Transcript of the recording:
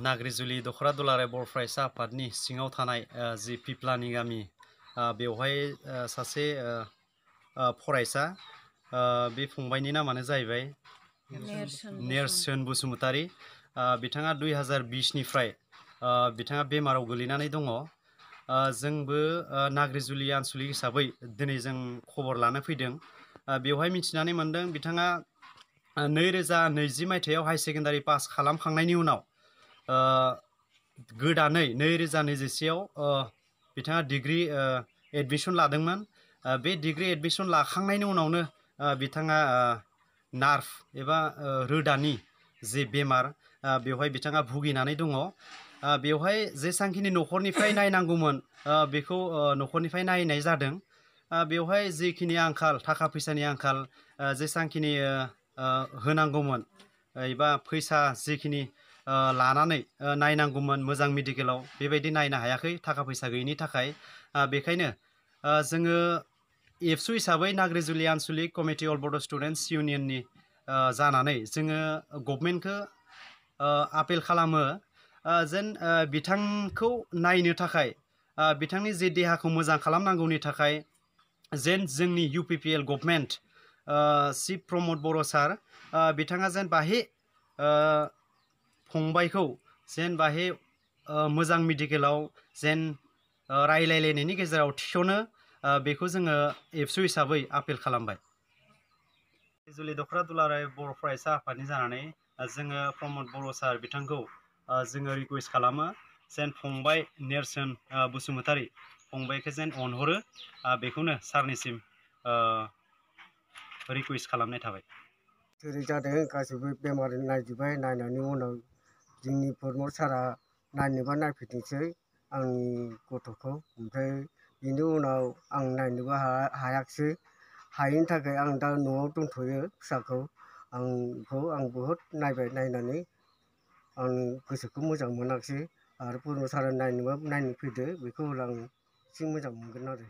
नाग्रिजुलि दखरा दुलाराय बर' फरायसा आफादनि सिङाव थानाय जि पिप्लानि गामि बेवहाय सासे फरायसा बे फंबायनि नामानो जाहैबाय नेरसोन बसुमतारी। बिथाङा 2020 निफ्राय बिथाङा बेमाराव गोलैनानै दङ। जोंबो नाग्रिजुलि आनसलिक हिसाबै दिनै जों खबर लानो फैदों। बेवहाय मिथिनानै मोनदों बिथाङा 2020 मायथाइयाव हाई सेकेन्डारि पास खालामखांनायनि उनाव गोदानै 2021 बिथाङा डिग्री एडमिशन लादोंमोन। बे डिग्री एडमिशन लाखांनायनि उनावनो बिथाङा नार्भ एबा रोदानि जे बेमार बेवहाय बिथाङा भुगिनानै दङ। बेवहाय जेसांखिनि न'खरनिफ्राय नायनांगौमोन बेखौ न'खरनिफ्राय नायनाय जादों। बेवहाय जिखिनि आंखाल थाखा फैसानि आंखाल जेसांखिनि होनांगौमोन एबा फैसा जिखिनि लानानै नायनांगौमोन मोजां मेडिकेलाव बेबायदि नायनो हायाखै थाखा फैसा गैयिनि थाखाय। बेखायनो जोङो एबसु हिसाबै नाग्रिजुलि आनसलिक कमिटि अल बड' स्टुडेन्टस इउनियननि जानानै जोङो गभर्नमेन्टखौ आपिल खालामो जेन बिथांखौ नायनो थाखाय बिथांनि जे देहाखौ मोजां खालामनांगौनि थाखाय जेन जोंनि UPPL गभर्नमेन्ट चिफ प्रमद बर' सार बिथाङा जेन बाहे फंबायखौ जेन बाहे मोजां मेडिकेलाव जेन रायलायलायनायनि गेजेराव थिसनो बेखौ जोङो एबसु हिसाबै आपिल खालामबाय। नाग्रिजुलि दखरा दुलाराय बर' फरायसा आफादनि जानानै जोङो प्रमद बर' सार बिथांखौ जोङो रिकुवेस्ट खालामो जेन फंबाय नेरसोन बसुमतारी फंबायखौ जेन अनहरो बेखौनो सारनिसिम रिकुवेस्ट खालामनाय थाबाय। जेरै जादों गासैबो बेमार नायजोब्बाय। नायनायनि उनाव जोंनि प्रमद सारा नायनोबा नायफैथोंसै आंनि गथ'खौ। ओमफ्राय बिनि उनाव आं नायनोबो हायाखिसै। हायैनि थाखाय आं दा न'आव दोनथ'यो फिसाखौ। आं बहुद नायबाय। नायनानै आं गोसोखौ मोजां मोनाखिसै। आरो प्रमद सारा नायनो फैदो बेखौ आं एसे मोजां मोनगोन आरो।